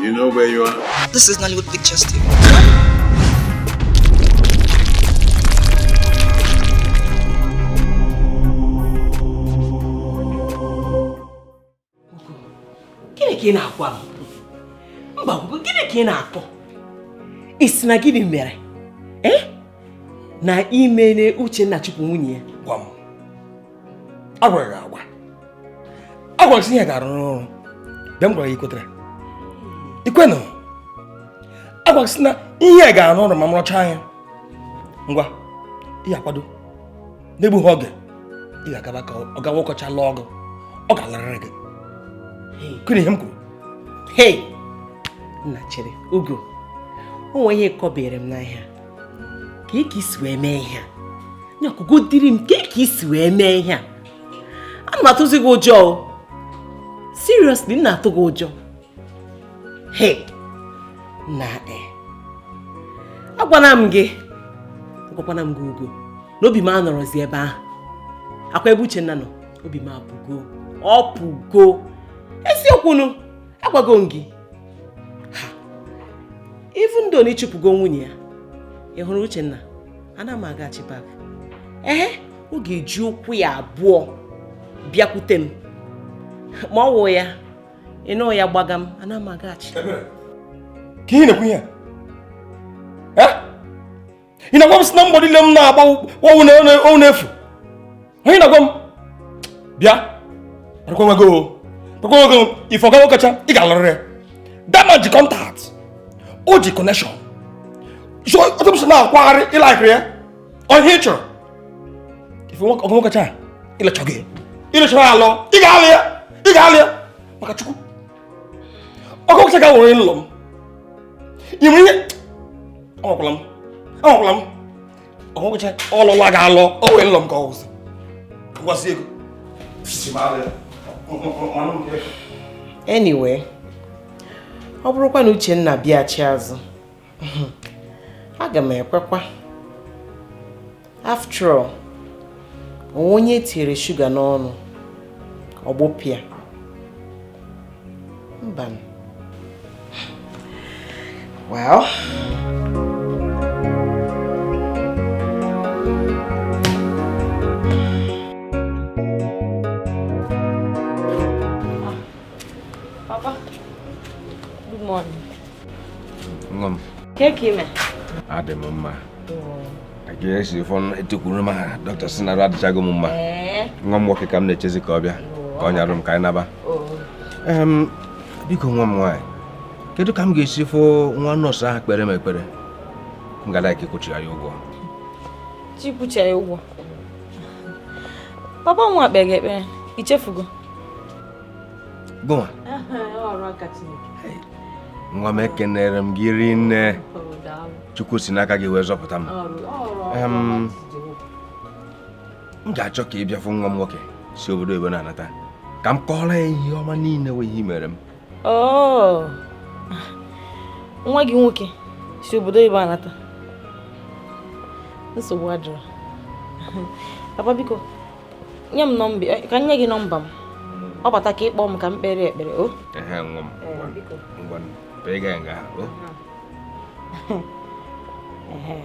You know where you are? This is Nollywood Pictures TV. Gịnị ka ị na-agwa m? Mba, gịnị ka ị na-akọ? Ị sị na gịnị mere? Eh? Na imene Uchenna chụpụ nwunye ya. Gwa m. Agwara gị agwa. Agwara gị ihe ga-arụ n'ọrụ. Bịa m gwara gị ikwetere. Ikwenụ. Agwara gị sị na ihe ga-arụ ọrụ ma m rọchaa ya. Ngwa, ị ga-akwado. N'egbughị oge, ị ga-agaba ka ọ gawa ụkọcha lụọ gị. Ọ ga-alarịrị gị. Kwere ihe m kwuru. Hey! Nna chere, Ugo, o nwere ihe kọbere m n'ahịa. Ka ị ka isi wee mee ihe a? Nyakugodiri m ka ị ka isi wee mee ihe a? Ana m atụzi gị ụjọ o. Seriously, m na-atụ gị ụjọ. Hey! Na eh. Agwana m gị, agwakwana m gị Ugo, na obi m anọrọzi ebe ahụ. Akwa ebe Uchenna nọ, obi m apụgo. Ọ pụgo. Eziokwu nụ, agwago m gị. Ha! Even though na ịchụpụgo nwunye ya, ị hụrụ Uchenna, ana m agaghachi back. Ehe, ọ ga-eji ụkwụ ya abụọ bịakwute m. Ma ọ wụ ya, ị nụ ya gbaga m, ana m agaghachi. Ka ihe na-ekwu ihe a? Ị na-agwa m sị na mbọ niile m na-agba ọnwụ na n'efu? Onye na-agwa m? Bịa, kparakwa onwe gị o. Kparakwa onwe gị o. Ife ọga nwokecha, ị ga-alụrịrị ya. That man ji contact. O ji connection. So, otu m si na-akwagharị ịlaikiri ya. Ọ ihe ị chọrọ. Ife ọga nwokecha, ịlechọ gị. Ịlechọrọ ya alọ. Ị ga-alụ ya. Ị ga-alụ ya. Maka Chukwu. Ọga nwokecha ga-awere ụlọ m. Ị nwere ihe? Anwakwala m. Anwakwala m. Ọga nwokecha ọlụla ga-alọ. O wee ụlọ m ka ọ wụsị. Ngwazi ego. Anyway, ọ bụrụkwa na Uchenna bịaghachi azụ, aga m ekwekwa. After all, onwe onye etinyere shuga n'ọnụ, ọ gbụpịa. Mba. Well, Papa, good morning. Nwa m. Ke ka ime? Adị m mma. Ka esi fọn etikwuru m ha, dọkịta sị na arụ adịchago m mma. Nwa m nwoke ka m na-echezi ka ọ bịa, ka ọ nyarụ m ka anyị naba. Biko nwa m nwaanyị, kedu ka m ga-esi fụ nwa nọọsụ ahụ kpere m ekpere? M ga like ịkwụchigharị ụgwọ. Chikwuchie ya ụgwọ. Papa nwa kpere gị ekpere, i chefugo? Gụnwa? Ọrụ aka Chineke. Nwa m ekenere m gị rinne. Chukwu si n'aka gị wee zọpụta m. M ga-achọ ka ị bịa fụ nwa m nwoke si obodo oyibo na-anata ka m kọọrọ ya ihe ọma niile wee ihe mere m. Nwa gị nwoke si obodo oyibo anata. Nsogbu adịrọ. Papa biko, nye m nọmba, ka m nye gị nọmba m. Ọ bata ka ị kpọọ m ka m kpere ekpere, o? Ehe, nwa m. Ngwa, pee gị nga, o? Ehe.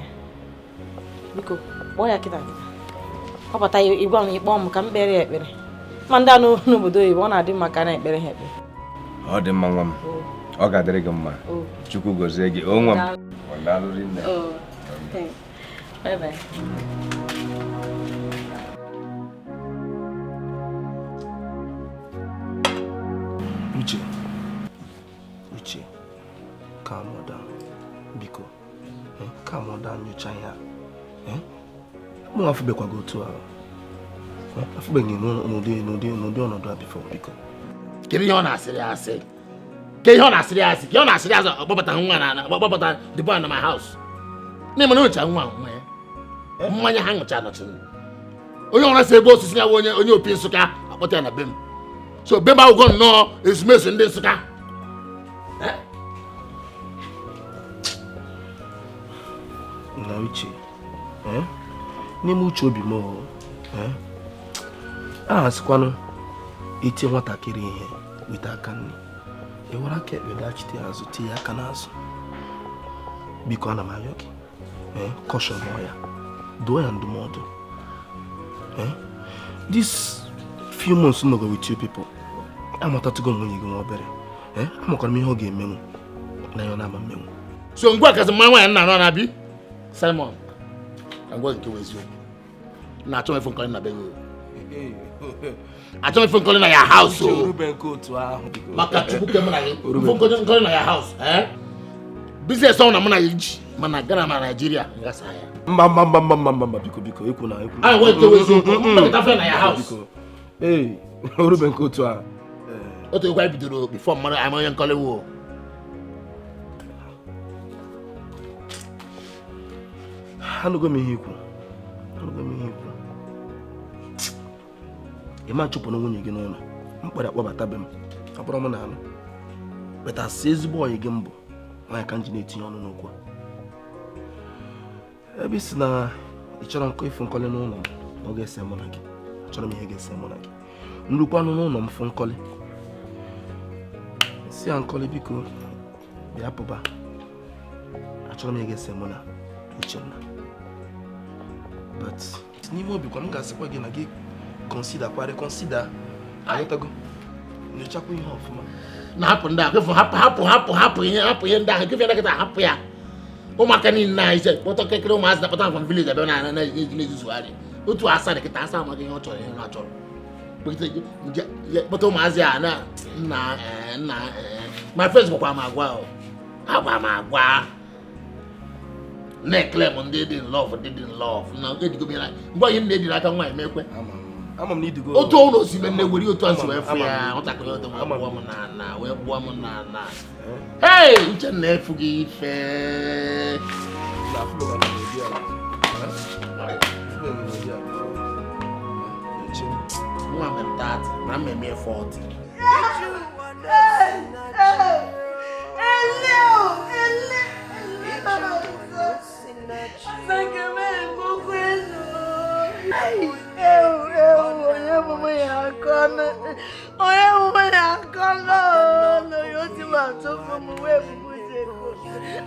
Biko, kpọọ ya kịta kịta. Ọ bata ịgwa m ịkpọọ m ka m kpere ya ekpere. Ma ndị anụ n'obodo oyibo, ọ na-adị mma ka a na-ekpere ha ekpere. Ọ dị mma nwa m. Ọ ga-adịrị gị mma. Chukwu gọzie gị. O nwa m. Daalụ rinne. Bye bye. Uche, Uche, calm down. Biko, calm down, nyocha ya. Mụ afụbekwa gị otu ahụ. Afụbeghị n'ụdị ọnọdụ a before, biko. Kedu ihe ọ na-asịrị asị? Ke ihe ọ na-asịrị asị? Ke ọ na-asịrị asị ọkpọbata nwa na ọkpọbata the boy na my house. N'ime na ncha nwa mmanya. Mmanya ha ṅụcha nọchiri. Onye ọra si ebe osisi ya bụ onye opi Nsụka akpọta ya na be m. So be m akwụkwọ nnọọ ezumezu ndị Nsụka. Na Uche, n'ime uche obi m a asịkwanụ iti nwatakịrị ihe weta aka nri, Ewere aka ekpe dachite azụ, tie aka n'azụ. Biko, ana m ayọ gị, ee, caution ya, dụọ ya ndụmọdụ. Ee, this few months m nọgo with you people, amatatugo m nwunye gị nwa obere. Ee, amakwara m ihe ọ ga-emenwu na ihe ọ na-ama mmenwu. So ngwa kasị mma nwaanyị nna anọ na-abi Simon, ka ngwa nke bụ eziokwu na-achọ m efu nkọrị na be gị o. Achọ m efu nkọrị na ya house o. Orube nke otu ahụ, biko. Maka Chukwu ke mụ na gị efu nkọrị na ya house, eh, business ọ na mụ na gị ji mana Ghana ma Naijiria ngasa ya. Mba, mba, mba, mba, mba, mba, mba, biko, biko, ekwu na ekwu. Anyị nwee nke bụ eziokwu mmekọta fe na ya house. Biko, ee, orube nke otu ahụ. Otu egwu anyị bidoro before mmadụ ama onye nkọrị wo. Anụgo m ihe ikwu, anụgo m ihe ikwu. Ị ma chụpụrụ nwunye gị n'ụlọ mkpọrọ akpọbata be m, ọ bụrụ m na anụ betasị ezigbo ọyị gị mbụ nwaanyị ka m ji na-etinye ọnụ n'okwu a. Ebe i si na ị chọrọ nkọ ịfụ nkọlị n'ụlọ m na ọ ga-ese mụ na gị, achọrọ m ihe ga-ese mụ na gị. Nrukwanụ n'ụlọ m fụ nkọlị, si ya, "Nkọlị, biko bịa pụba, achọrọ m ihe ga-ese mụ na Uchenna." But n'ime obi kwa m ga-asịkwa gị na gị consider kwa, reconsider, aghọtago, nyochakwa ihe ọfụma. Na hapụ ndị ahụ, hapụ, hapụ, hapụ, hapụ ihe, hapụ ihe ndị ahụ kefe nakịta, hapụ ya. Ụmụaka niile na ise kpọta kekere ụmụazị na kpọta from village abịa na na-ezuzugharị otu asa dị kịta. Asa amaghị ihe ọ chọrọ, ihe ọ chọrọ kpọta ụmụazị a na nna, nna, my friends gwakwa m agwa o agwa m agwa na-ekele m ndị dị in love, ndị dị in love na edigo m ya mgbe onye m na-ediri aka nwaanyị mekwe. Ama m na idugo. Otu ọnwụ na osi nne were otu a si wee fụ ya nwatakịrị ọdụ wee gbuo m na na wee gbuo m na na. Hey, Uchenna efu gị ife. Na afụbeghị m n'ụdị a. Afụbeghị m n'ụdị a. Eche. Nwa m 30 na mmemme 40. Ele o, ele, ele. Ewu, onye mụmụ ya akọ na, onye mụmụ ya akọ na, na onye ti ma tụfu m wee bubu ego.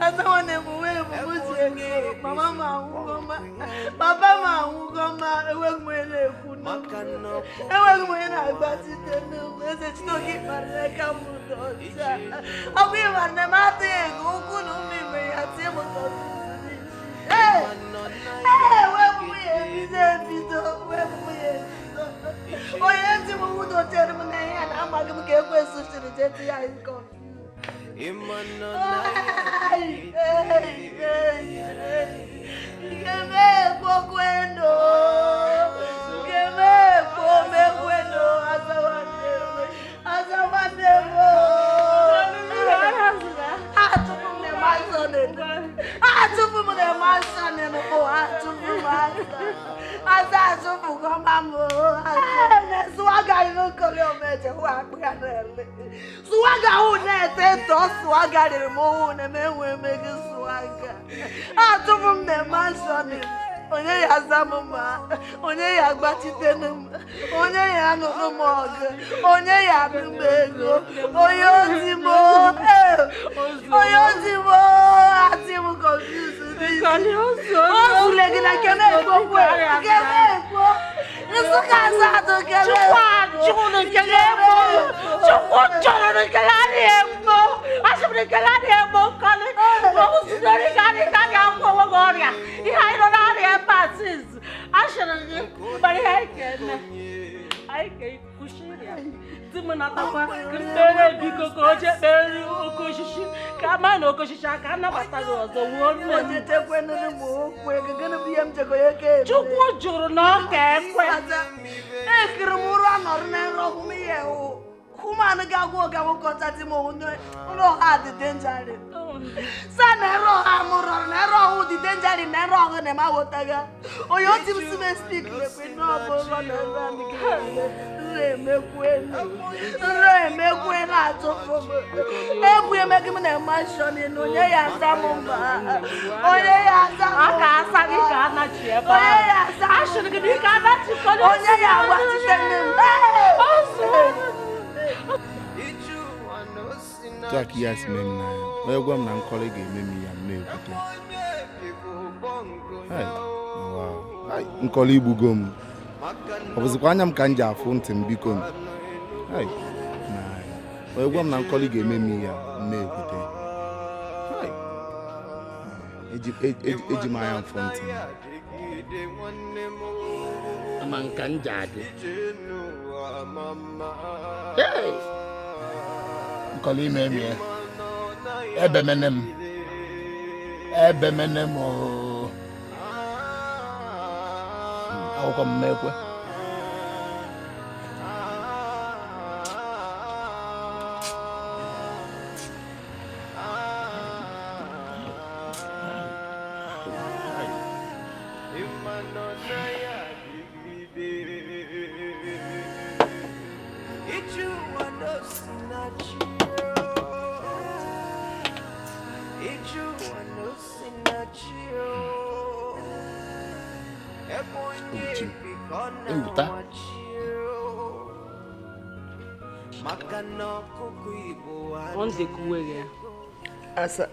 Asa nwanne m wee bubu ego. Mama m anwụgo ma, papa m anwụgo ma, enweghị m onye na-ekwu n'okwu. Enweghị m onye na-agbazite n'okwu. Eze Chinoke ịkparịrị aka m dị ọcha. Ọ bụ ịma na m atụghị ego ụkwụ na ụmụ ime ya tie m Ee, ee, wepụ ya ebido ebido, wepụ ya ebido. Onye ntị m wudochere m na ihe na amaghị m ka ekwensu siri jee tinye anyị confuse. Ai, ei, ei, ei. Nke m ekwokweno. Nke m ekwo mekweno. Asa nwanne m. Asa nwanne m. Atụpụ m na mansion. Atụpụ m na mansion bụ atụpụ m asa. Asa atụpụ kọma m. Swaga nkọli omeje hụ akpụ ya na-ele. Swaga hụ na-ete tọ swaga riri m hụ na m enwe emeghị swaga. Atụpụ m na mansion. Onye ya aza m ma, onye ya agbachite m, onye ya anụrụ m ọgụ, onye ya anụ m ego, onye ozi m, onye ozi m, atị m confuse n'isi. O zule gị na keme ekwo kwe, keme ekwo. Nsụka asatọ keme ekwo. Chukwu nkele egbo. Chukwu chọrọ nkele adịghị egbo. Asị m nkele adịghị egbo nkọli. Ọ ka adị ka ga-akwụ onwe gị ọrịa. Ihe anyị nọ n'ọrịa ebe a since. Asịrị gị gbara ihe anyị ga-eme. Anyị ga-ekwuchi ya. Di m natakwa ka m kpere biko ka o jee kpere oke osisi ka a maa na oke osisi aka anabata gị ọzọ wuo nne m. Ochetekwenụrụ m okwu ego, gịnị bụ ihe m jekọ ya ka eme? Chukwu jụrụ na ọ ka ekwe. Ekiri m ụra nọrọ na nrọ hụ m ihe hụ. Human ga-agwa ọga nwoke ọcha di m ụlọ ha dị dangerous. Sa na nrọ ha m rọrọ na nrọ hụ dị dangerous na nrọ ọhụ na m aghọtaghị. Onye oti m si m speak lekwe n'ọbụ nrọ na nrọ m ga-eme. Nrọ emekwenu. Nrọ emekwenu atụfu m. Egwu emeghị m na mansion na onye ya asa m mba. Onye ya asa m. A ka asa gị ka anachi ebe Onye ahụ. ya asa m. Asịrị gị na ị ka anachi kọrọ Onye ya agbachite nne m. Ozu. Otu a ka ihe a si mee m n'anya. Onye gwa m na Nkọli ga-eme m ya, m na-ekwute. Hai, wow. Hai, Nkọli igbugo m. Ọ bụzikwa anya m ka m ji afụ ntị m, biko m. Hai, n'anya. Onye gwa m na Nkọli ga-eme m ihe a, m na-ekwute. Hai, eji m anya m fụ ntị m. Ama nka m ji adị. Hey! Nkọli ime m ya. Ebemene m. Ebemene m ooo. Akwụkwọ m mekwe. Ewuta. Asa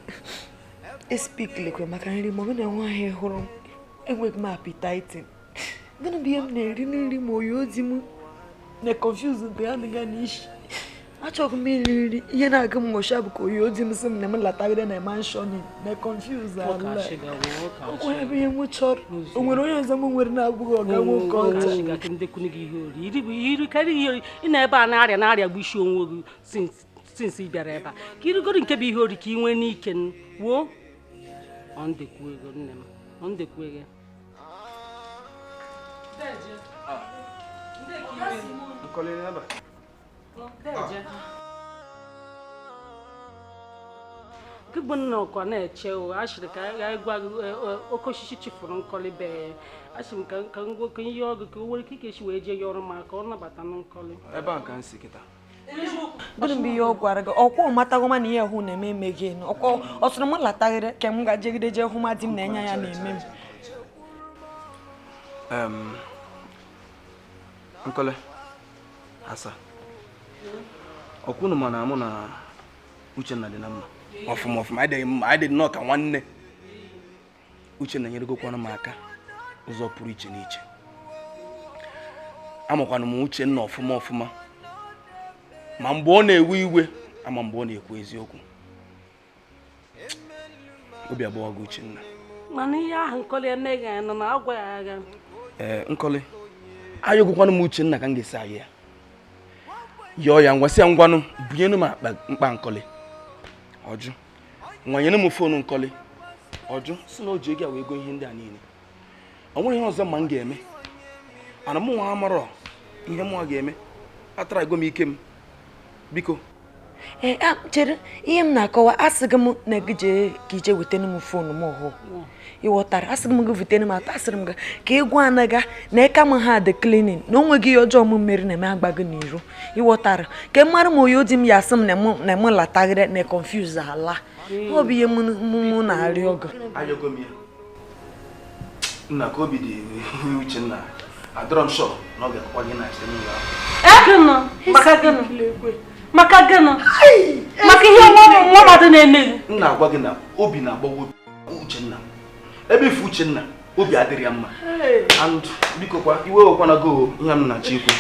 espikilekwe maka nri ma ọ bụ na nwaanyị hụrụ m enweghị m appetite. Gịnị bụ ihe m na-eri nri ma oyi ozi m na confuse mgbe ya na n'isi. Achọghị m iri nri, ihe na-agụ m nwụcha bụ ka oyi ozi m sị m na m latagide na mansion na confuse ala. Onye bụ ihe m chọrọ, o nwere onye ọzọ m nwere na-abụghị ọga nwoke ọcha. Ị na-ebe a na-arịa na-arịa bụ isi onwe gị since ị bịara ebe a ka irigoro nke bụ ihe ori ka ị nwee n'ike wuo ọ ndekwu ego nne m ọ ndekwu ego. Gị bụ nna ọkwa na-eche o ashịrị ka anyị gwa gị oke osisi chịfụrụ Nkọli be asị m ka m gwa ka ihe ọgụ ka o nwere ike isi wee jee ya ọrụ ma ka ọ nabata na Nkọli. Ebe a ka m si kịta. Gịnị bụ ihe ọ gwara gị? Ọkwa ọmatagoma na ihe hụ na-eme eme gị. Ọkwa ọ sịrị m latagịrị ka m ga jegide jee hụ ma di m na-enye ya na-eme m. Nkọli, asa. Ọkwụnụ mana mụ na Uchenna dị na mma. Ọfụma ọfụma, anyị dị nnọọ ka nwanne. Uchenna nyeregokwanụ m aka ụzọ pụrụ iche n'iche. Amakwanụ m Uchenna ọfụma ọfụma. Ma mgbe ọ na-ewe iwe ama mgbe ọ na-ekwu eziokwu. Obi agbawa gị Uchenna. Mana ihe ahụ Nkọli emeghị anyị nọ na agwa ya agha. Ee, Nkọli, ayọgokwanụ m Uchenna ka m ga-esi ayọ ya. Yọọ ya ngwa sị ya ngwanụ bunyenu m akpa mkpa Nkọli. Ọjụ. Nwanyere m foonu Nkọli. Ọjụ sị na o ji ego a wee go ihe ndị a niile. O nwere ihe ọzọ ma m ga-eme. Ana mụ nwa amarọ ihe mụ ga-eme. Atara ego m ike m. Biko. Ee, chere ihe m na-akọwa asịghị m na gị jee ka ije wetara m foonu m ọhụụ. Ị ghọtara? Asịghị m gị wetara m atọ, asịrị m gị ka ị gwa anaga na ịka m ha dị cleaning na o nweghị ihe ọjọọ m mere na-eme agba gị n'iru. Ị ghọtara? Ka mara m oyi odi m ya asị m na m latagịrị na confuse ala. Ọ bụ ihe m na-arịọ gị. Ayọgo m ya. Nna ka obi dị Uchenna. Adọrọ m sure na ọ ga-akwakwa gị na site n'ụlọ ahụ. Maka gịnị? Maka gịnị? Maka ihe nwa mmadụ na-eme gị. M na-agwa gị na obi na-agbawa Uchenna. Ebe ife Uchenna, obi adịrị ya mma. And biko kwa iwe wekwana go ihe m na-achọ ikwu.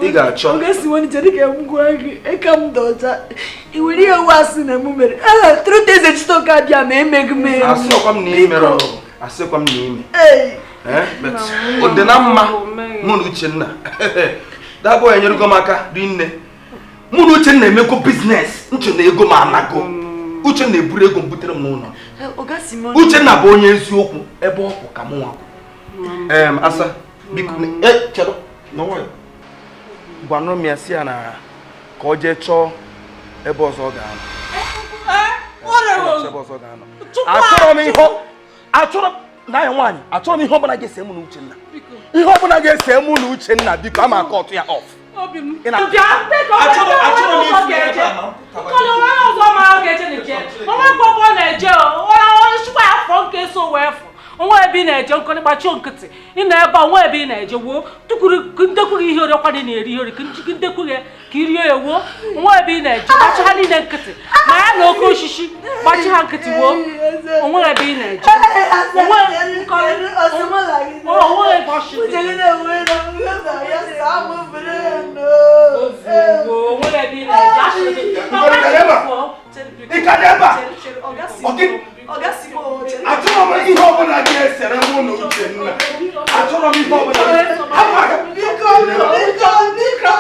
Ị ga-achọ. Ọ ga-esi nwere chere ka m gwa gị ịka m dị ọcha. I were ihe nwa asị na m mere. Ee, truth is echitoka abịa ma emeghị m eme. Asịkwa m na ị mere. Asịkwa m na ime. Ee, but ọ dị na mma mụ na Uchenna. That boy enyerego m aka rinne. Mụ na Uchenna emekọ biznes, nche na ego m anago. Uchenna eburu ego m butere m n'ụlọ. Uchenna bụ onye eziokwu ebe ọ kwụ ka mụ nwa kwụ. Asa, biko, chere, n'ọnwayọ. Gwanụ m ya si ya na ka ọ jee chọọ ebe ọzọ ọ ga-anọ. Ebe ọzọ ga-anọ. Achọrọ m ihe achọrọ na ya nwaanyị, achọrọ m ihe ọbụla ga-ese mụ na Uchenna. Ihe ọbụla ga-ese mụ na Uchenna, biko ama aka ọtụ ya off. Obi m. Bịa, Nkọli onye ọzọ mara ọ ga-eje na-eje. Onwe mgbe ọ na-eje, onwe afọ nke so wee fụ. Onwe ebe ebe ị na-eje Nkọli gbachio nkịtị ị nọ ebe a onwe ebe ị na-eje wuo tukwuru ndekwuru ihe oriọkwa dị na-eri ihe ori ka njikọ ndekwuru ya ka i rie ya wuo onwe ebe ị na-eje gbachi ha niile nkịtị ma ya na oke osisi gbachi ha nkịtị wuo onwe ebe ị na-eje onwe Nkọli onwe ebe ọchị onwe ebe ị na-eje Ị ka dị ebe a? Achọrọ m ihe ọbụla ga-esere mụ na Uchenna. Achọrọ m ihe ọbụla. Hapụ aka. Biko, biko, biko.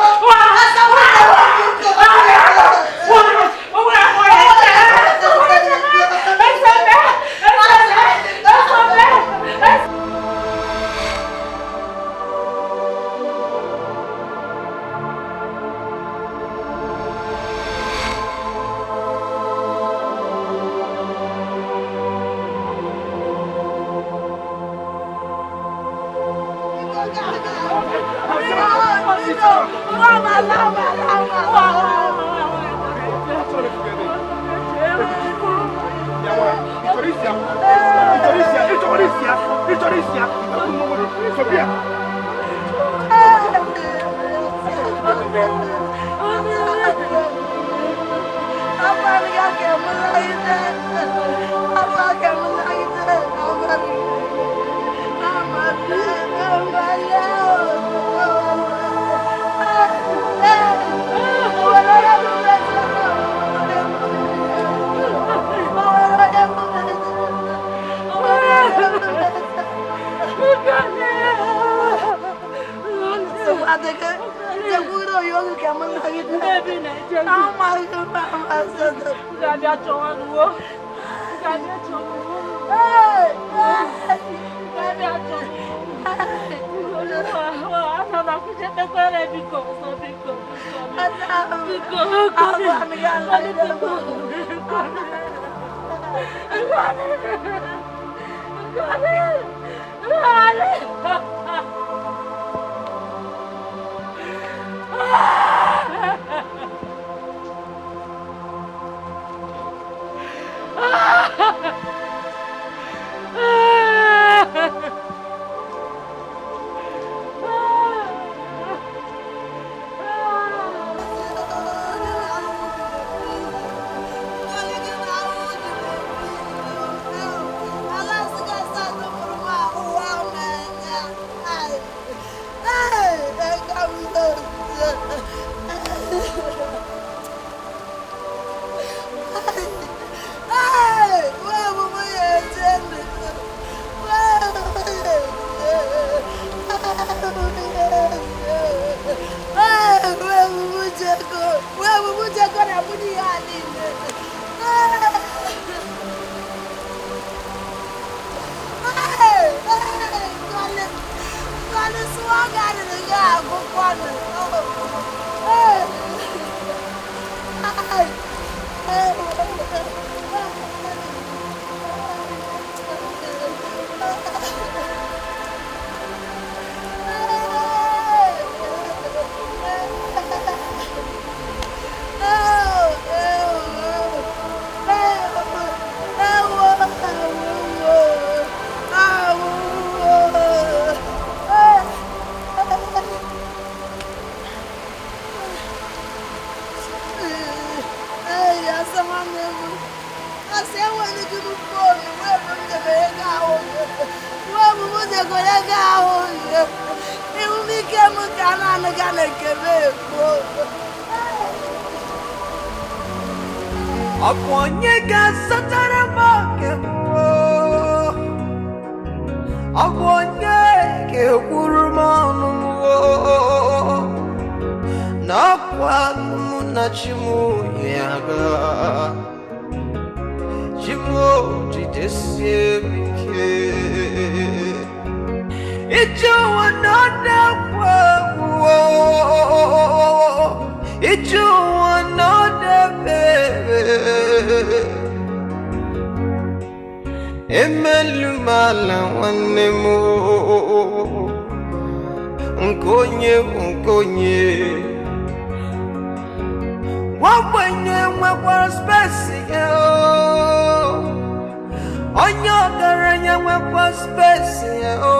Onye ọgaranya na-enwekwa space ya o.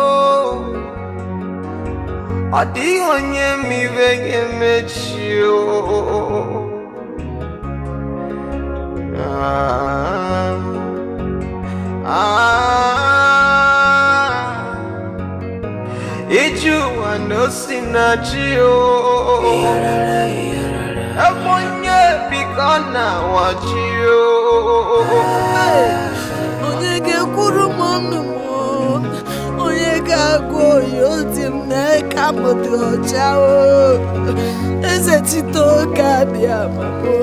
Ọ dịghị onye ma ibe ga-emechi o. Ah, ah, ije ụwa na o si na chi o. Ebe onye biko na-awachi o. Onye ga-ekwuru m ọnụ m o? Onye ga-agwa oyi oti m na ka m dị ọcha o. Eze Tito ka bịa ma o.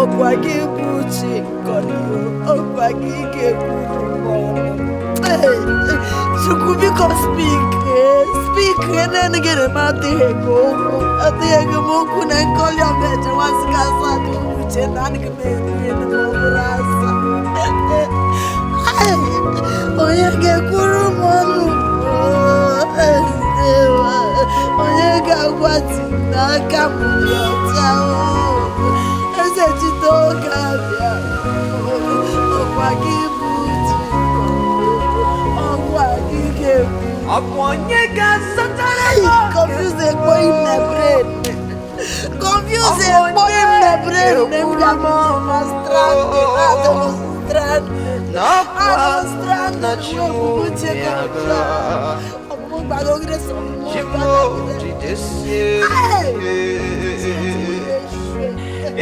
Ọkwa gị bụ chi nkọli o. Ọkwa gị ga-ekwuru m ọnụ. Hey, Chukwu biko speak speak nene gịnị m adịghị gị okwu, adịghị m okwu na nkọli ọbịa nwasị ka asa dị m uche na adịghị m eri ihe ma ọ bụrụ asa. Hey, onye ga-ekwuru m ọnụ onye ga-agwa di m n'aka m dị ọcha o. Eze Tito ga-abịa ọkwa gị bụ chi ọkwa gị ga-ekwu. Ọ bụ onye ga-azụtara m oke? Confuse ekpoghị m na brain. Confuse ekpoghị m na brain. M ga-abụ na strand, adọ strand. N'ọkwa Adọ strand. na Uche Chukwu ya ka ọmụmụ gbagogide sọ mmụọ Chimo gbagogide. jidesie ike.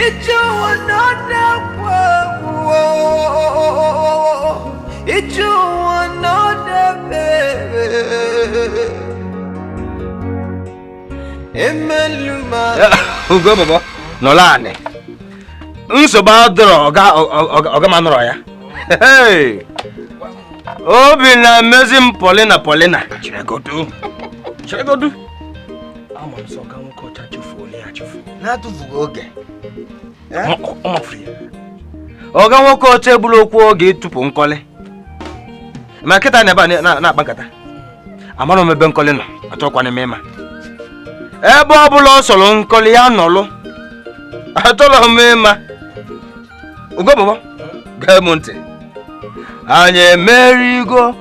Ije ụwa na ọ na-ekwo ekwo. Ije ụwa na ọ na-ebe ebe. Emeluma. Ugo baba nọrọ anị. Nsogbu adịrọ ọga ọga ma nọrọ ya. Hey! Obi na-emezi m Paulina Paulina. Cheregodu. Cheregodu. Ama m sọ ọga nwoke ọcha chefuola ya chefu. Na-atụfughị oge. Ọ mafuru ya. Ọga nwoke ọcha egbula okwu oge ịtụpụ nkọlị. Ma nkịta na ebe a na-akpa nkata. Amara m ebe nkọlị nọ, achọkwana m ịma. Ebe ọ bụla ọ sọrọ nkọlị ya nọlụ. Achọrọ m ịma. Ugo baba, gee m ntị. Anyị emerigo,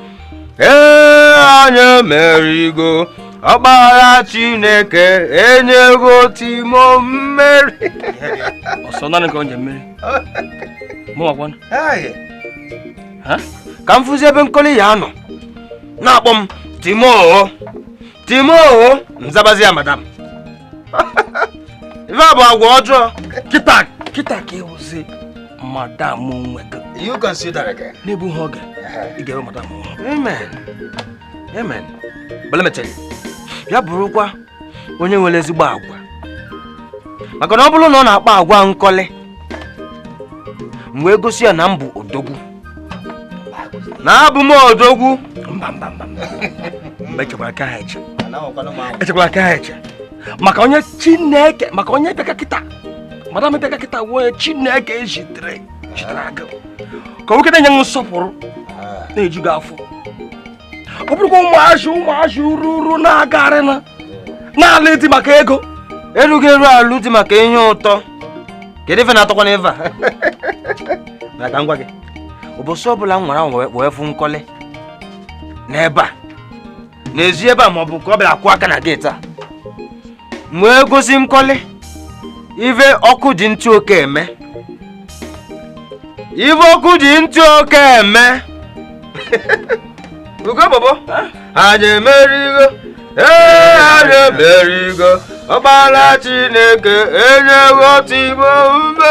ee anyị emerigo. Ọkpara Chineke enyego Timo mmeri. Ọsọ naanị ka ọ ji mmeri. Mụ makwana. Ka m fụzi ebe nkọlị ya nọ na-akpọ m Timo o, Timo o, nzabazi ya madam. Ife a bụ agwa ọjọọ. Kịta kịta ka ịwụzi madam onwe gị. You consider again. N'egbughị oge, ị ga-eme madam onwe. Amen. Amen. But let me tell you, ya bụrụkwa onye nwere ezigbo agwa. Maka na ọ bụrụ na ọ na-akpa agwa nkọlị, m wee gosi ya na m bụ odogwu. Na abụ m odogwu. Mba mba mba mba. Mba echekwara aka ha eche. Echekwara aka ha eche. Maka onye Chineke, maka onye bịaka kịta. Madam bịaka kịta wụ onye Chineke ezitere zitere aka. Ka nwoke na-enye nsọpụrụ na-eju gị afọ. Ọ bụrụkwa ụmụazị ụmụazị ruru na-agarị na na-alụ di maka ego. Erughị eru alụ di maka ihe ụtọ. Kedu ife na-atọkwa n'ife a? Na ka m gwa gị, ụbọchị ọbụla m nwara anwa wee fụ nkọlị n'ebe a, n'ezi ebe a maọbụ ka ọ bịara kwụọ aka na geeti a, m wee gosi nkọlị ife ọkụ ji ntụ oke eme. Ife ọkụ ji ntụ oke eme. Ugo baba, anyị emerigo, ee anyị emerigo, ọkpara Chineke enyego Timo ume.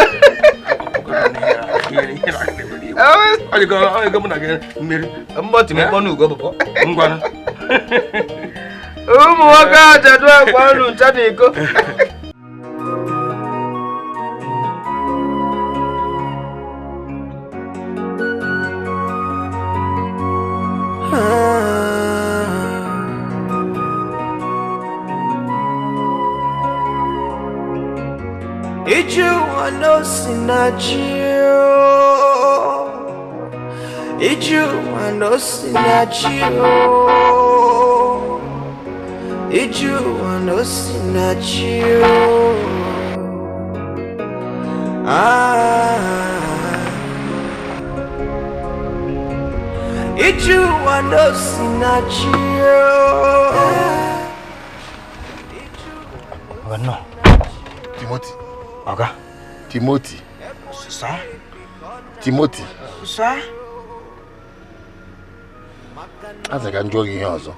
Ọ dịgo mụ na gị mmeri. Mbọ Timo kpọnụ Ugo baba. Ngwanụ. Ụmụ nwoke ajadu akwa unu ncha na iko. Ije ụwa na o si na chi o. Ije ụwa na o si na chi o. Ije ụwa na o si na chi o. Ah. Ije ụwa n'osi na chi. Oga, no. Timothy. Oga. Timothy. Sir? Timothy. Sir? Asị ka m jụọ gị ihe ọzọ.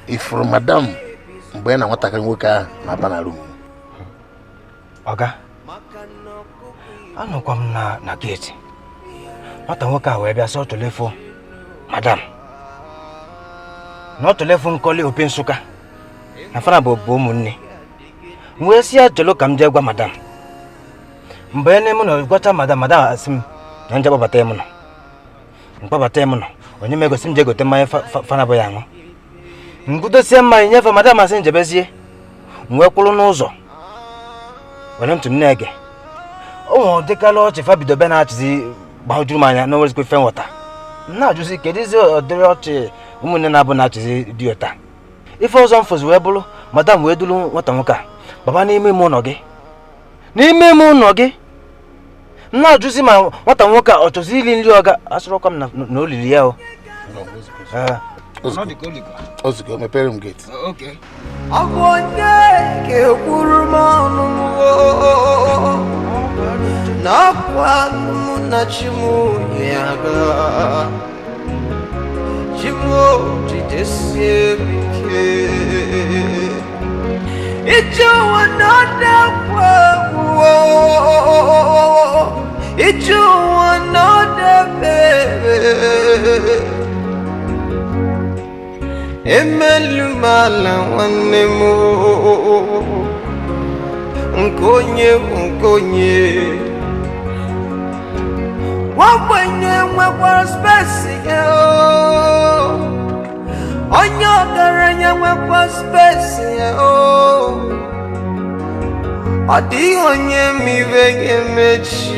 Ifuru madam mgbe ya na nwatakịrị nwoke ahụ na-aba na room. Oga, anọkwa m na gate. Nwata nwoke a wee bịa sị ọ chọrọ ịfụ madam. Na ọ chọrọ ịfụ Nkọli Opi Nsụka. Na fana bụ ụmụnne. M wee sị ya chọrọ ka m jee gwa madam. Mgbe n'ime ụlọ gwacha madam, madam asị m na nje kpọbata m nọ. Mkpọbata m nọ, onye m egosi m jee gote mmanya fana bụ ya aṅụ. Ngudosie mmanya nyefe madam asị njebezie. M wee kwụrụ n'ụzọ. Were ntị m na-ege. O nwere dịkala ọchị fa bido be na-achịzi gbajuru m anya na onwezikwa ife nghọta. M na-ajụzi kedụzi ọdịrị ọchị ụmụnne na-abụ na-achịzi dị ụta. Ife ọzọ m fụzi wee bụrụ madam wee duru nwata nwoke a baba n'ime ime ụlọ gị. N'ime ime ụlọ gị. M na-ajụzi ma nwata nwoke a ọ chọzi iri nri ọga asụrụkwa m na olili ya o. Ozugbo mepere m gate. Ọ bụ onye ga-ekwuru m ọnụ m n'ọkwa mụ na chi m ya ga. Chi m jidesie m ike. Ije ụwa na ọ na-ekwu egwu. Ije ụwa na ọ na-ebe. Emelumala nwanne m nkonye nkonye. Nwagbenye nwekwara spesi ya. Onye ọgaranya nwekwa spesi ya. Ọ dịghị onye ma ibe ga-emechi.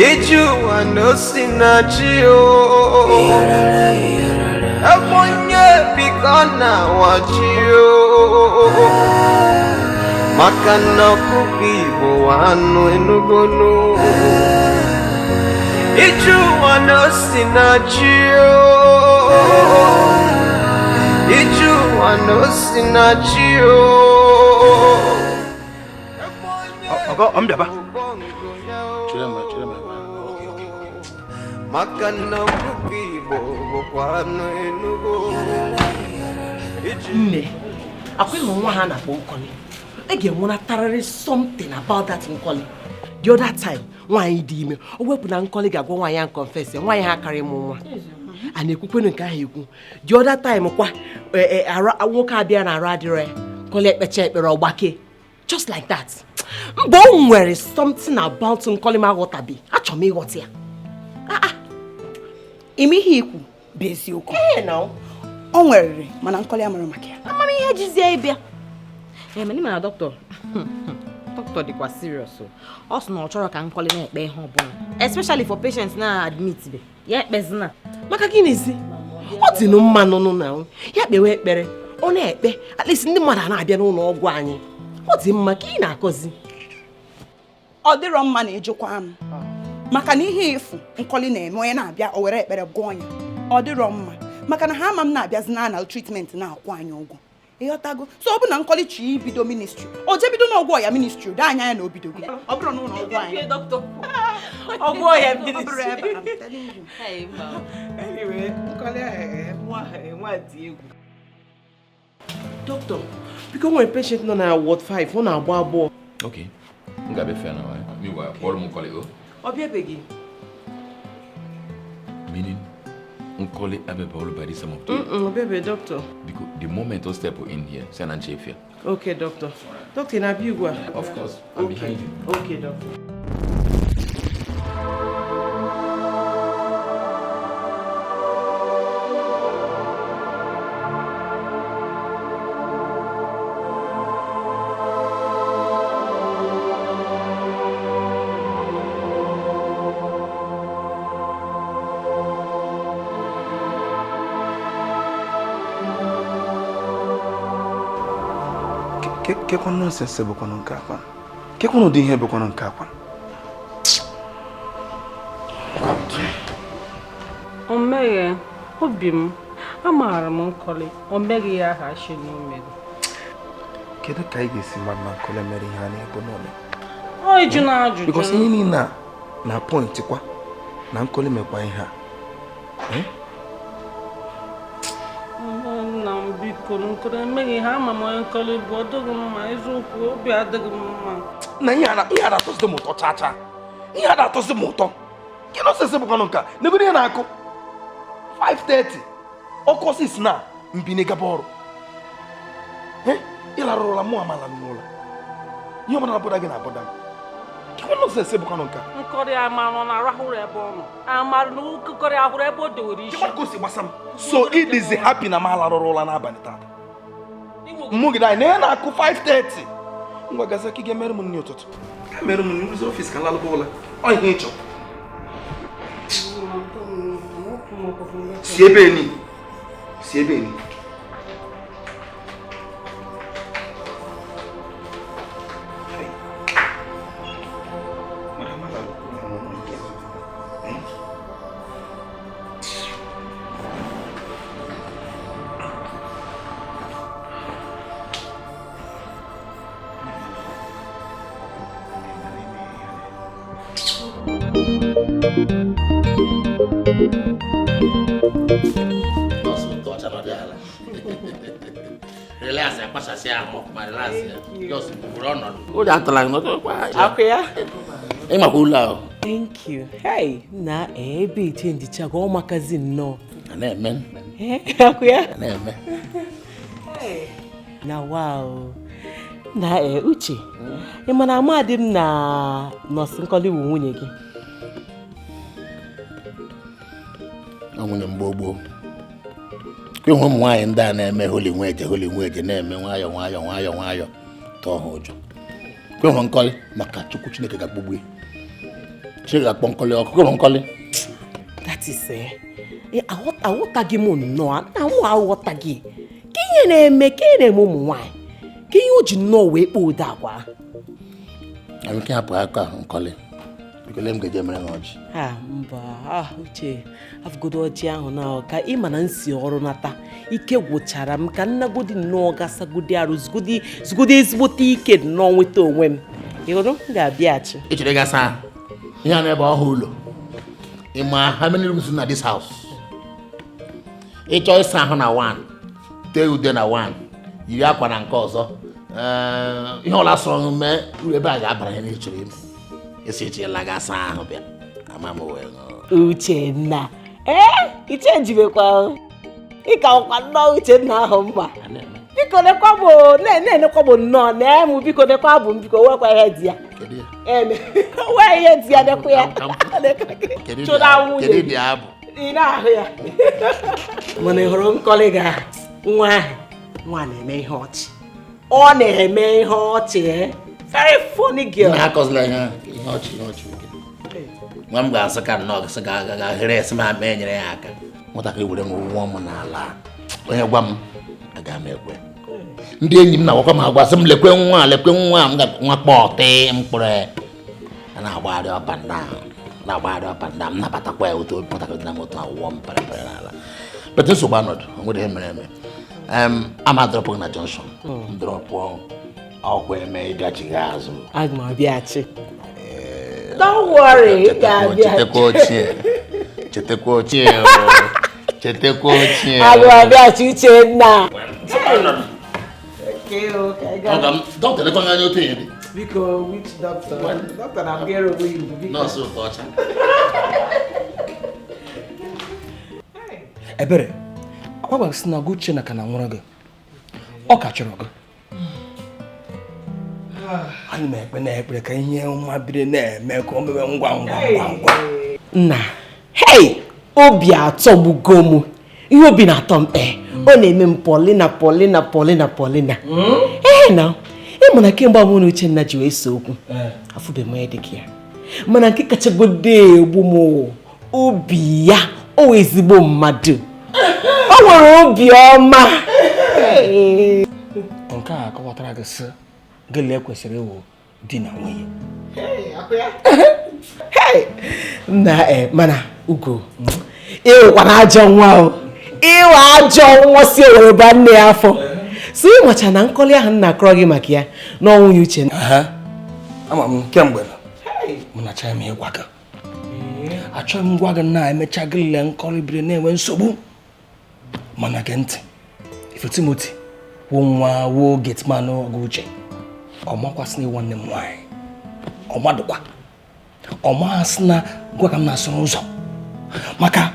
Ije ụwa n'osi na chi. Ebe onye bikọ na-awa chi. Maka na ọkụkọ Igbo anụ enugonu. Ije ụwa n'osi na chi. Ije ụwa n'osi na chi. Oga, ọ m bịaba. Maka na ọkụkọ Igbo bụkwa anụ enugo. Nne, akwa ịhụ nwa ha na-akpọ Nkọli. Ị ga-enwenatarịrị something about that Nkọli. The other time, nwaanyị dị ime, o wepụ na Nkọli ga-agwa nwaanyị ya confess, nwaanyị ha karịa ịmụ nwa. A na-ekwukwenu nke ahụ ekwu. The other time kwa, nwoke abịa na arụ adịrọ ya, Nkọli ekpecha ekpere ọgbake. Just like that. Mgbe o nwere something about Nkọli m aghọtabe, achọrọ m ịghọta ya. Ime ihe ikwu bụ eziokwu. O nwerere mana Nkọli amara maka ya. Amamihe jizie ịbịa. Mana ịma na dọkịta dọkịta dịkwa serious o. Ọ sị na ọ chọrọ ka Nkọli na-ekpe ihe ọbụla. Especially for patients na-admit be. Ya ekpezina. Maka gịnịzi? Ọ dị nụ mma nụnụ na ya kpewe ekpere, ọ na-ekpe, at least ndị mmadụ a na-abịa n'ụlọ ọgwụ anyị. Ọ dị mma ka ị na-akọzi. Ọ dịrọ mma na ịjụkwa m. Maka na ihe efu Nkọli na-eme onye na-abịa o were ekpere gwọọ ya. Ọ dịrọ mma maka na ha ama m na-abịazi na anal treatment na-akwụ anyị ụgwọ. Ịghọtago? So ọ bụ na Nkọli chi ibido ministry, o jee bido n'ọgwụ ọya ministry, doo anya ya na obidogo. Ọ bụrụ na ụlọ ọgwụ anyị. Ọgwụ ọya ministry. Anyway, Nkọli nwa dị egwu. Doctor, biko nwere patient nọ na ward 5, ọ na-agba agbọọ. Okay. M ga-abịa fea na meanwhile, kpọrọ m Nkọli o. Ọ bịabeghị. Meaning, Nkọli abịabeghị ọrụ by this time of day. Ọ bịabeghị, doctor. Biko, the moment o step in here, sị na nche efia. Okay, doctor. Doctor, ị na-abịa ugbu a? Of course, I'm behind you. Okay, doctor. Kekwa nonsense bụkwanụ nke akwa. Kekwanụ ụdị ihe bụkwanụ nke akwa. O meghe obi m, amaara m Nkọli, o meghị ya aha achị na o mere. Kedu ka anyị ga-esi ma na Nkọli mere ihe a na-ebu n'ụlọ? Ọ ịjụ na ajụjụ. Because ihe niile a na point kwa na Nkọli mekwa ihe a. Nna m biko, Nkọli emeghị ihe ama m onye Nkọli bụ, ọ dịghị mma, eziokwu obi adịghị m mma. Na ihe a na-atọzi m ụtọ chaa chaa. Ihe a na-atọzi m ụtọ. Ke nonsense bụkwanụ nke a? Negoro ihe na-akụ 5:30 ọkụ 6 na mbine gaba ọrụ. Ịlarụ ụra mụ amala n'ụlọ. Ihe ọbụla na-abọda gị na-abọda m. Ke nonsense bụkwanụ nke a? Nkọli amarụ na arahụrụ ebe ọ nọ. Amarụ na Nkọli ahụrụ ebe o dowere isi. Ka o si gbasa m. So it is happy na m alarụrụ ụra n'abalị tata. Mụ gị na ihe na-akụ 5:30. Ngwa gaza ka ị ga-emere m nri ụtụtụ. Ka mere m nri ụzọ ọfịs ka nlalụba ụla. Ọ ihe ị chọrọ. Si ebe ni. Si ebe ni. Thank you. Hey, na ebe change chago o makazi nnọọ. Na-eme. Akwa? Na-eme. Hey. Na wow. Na Uche. Ị ma na amadị m na nọọsụ Nkọli bụ nwunye gị. Ọ nwunye m gboo gboo. Ịhụ ụmụ nwaanyị ndị a na-eme holi nweje na-eme nwayọọ nwayọọ nwayọọ nwayọọ tọọ ha ụjọ. Kwehụ Nkọli maka Chukwu Chineke ga-akpọgbu ya. Chineke ga-akpọ Nkọli ọkụ. Kwehụ Nkọli. That is aghọtaghị m nnọọ, na mụ aghọtaghị. Ka ihe na-eme ka ị na-eme ụmụ nwaanyị. Ka ihe o ji nnọọ wee kpọọ ụda agwa. Anyị ike hapụ aka Nkọli. Biko lee m ga-eje mere ha ọjị. Ah mba, Uche, afụgodo ọjị ahụ na ka ị ma na nsi ọrụ nata. Ike gwụchara m ka nnagodi nnọọ gasagodi arụ zugodi ezigbote ike nnọọ nweta onwe m. Ịhụrụ m ga-abịaghachi. Ị chere gasa ihe a na-ebe ọhụụ ụlọ. Ị ma how many rooms na this house? Ị chọọ ịsa ahụ na 1, tee ude na 1, yiri akwa na nke ọzọ. Ihe ọla sọrọ mee uru ebe a ga-abara ihe ị chọrọ ime. Esi echela gasa ahụ bịa. Ama m wee ṅụọ. Uchenna, iche njibekwa. Ị ka ọkwa nnọọ Uchenna ahụ mma. Biko nekwa m na-enekwa m nnọọ na mụ biko nekwa bụ m biko nwekwa ihe dị ya. Nwee ihe dị ya nekwa ya. Chụda nwunye. Ị na-ahụ ya. Mana ị hụrụ Nkọli ga nwa ahụ nwa na-eme ihe ọchị. Ọ na-eme ihe ọchị. Very funny girl. Nna akọzila ihe ọchị ihe ọchị. Nwa m ga-asị ka nnọọ gasị ga ghere esi ma mee nyere ya aka. Nwatakịrị were m wụọ m n'ala. Onye gwa m aga m ekwe. Ndị enyi m na-agwakwa m agwa sị m lekwe nwa m nwa kpọọ mkpụrụ a na-agbagharị up and down na-agbagharị up and down m nabatakwa ya otu nwatakịrị na m otu awụọ m pere pere n'ala. But nsogbu anọdụ o nwere ihe mere eme. Ama drọpụ na junction. M drọpụ ọkwa eme ịbịachighi azụ. Aga m abịaghachi. Don't worry, chetekwa ochie. Chetekwa ochie. Chetekwa ochie. Aga m abịaghachi Uchenna. Dọkịta lekwa anya otu ihe dị. Biko, which doctor? Doctor na-abịara onwe ya ugwu, biko. Nọọsụ ụtọ ọcha. Ebere, ọ gwara sị na Uchenna ka na nwụrụ gị. Ọ ka chọrọ gị. Ana m ekpe na ekpere ka ihe nwa biri na-eme ka o mewe ngwa ngwa ngwa ngwa. Nna, hey, obi atọgbugo m. Ihe obi na-atọ m ọ na-eme m Paulina Paulina Paulina Paulina. Ee na ị ma na kemgbe mụ na Uchenna ji wee so okwu afụbeghị m onye dị ka ya. Mana nke kachagodo egbu m obi ya, o ezigbo mmadụ. O nwere obi ọma. Nke a akọwatara gị sị gịnị kwesịrị ịwụ di na nwunye. Nna mana Ugo, ịwụkwana ajọ nwa o. Ịwa ajọ nwa si Owere ba nne ya afọ. So ịmacha na Nkọli ahụ nna akọrọ gị maka ya na nwunye Uchenna. Ama m kemgbe mụ na achọghị m ịgwa gị. Achọghị m gwa gị na emecha gị lee Nkọli biri na-enwe nsogbu. Mana gee ntị, ife Timoti wụ nwa wo gateman ọgụ Uche. Ọ makwasị na nwanne m nwaanyị. Ọ madụkwa. Ọ masị na gwa ka m na-asụ n'ụzọ. Maka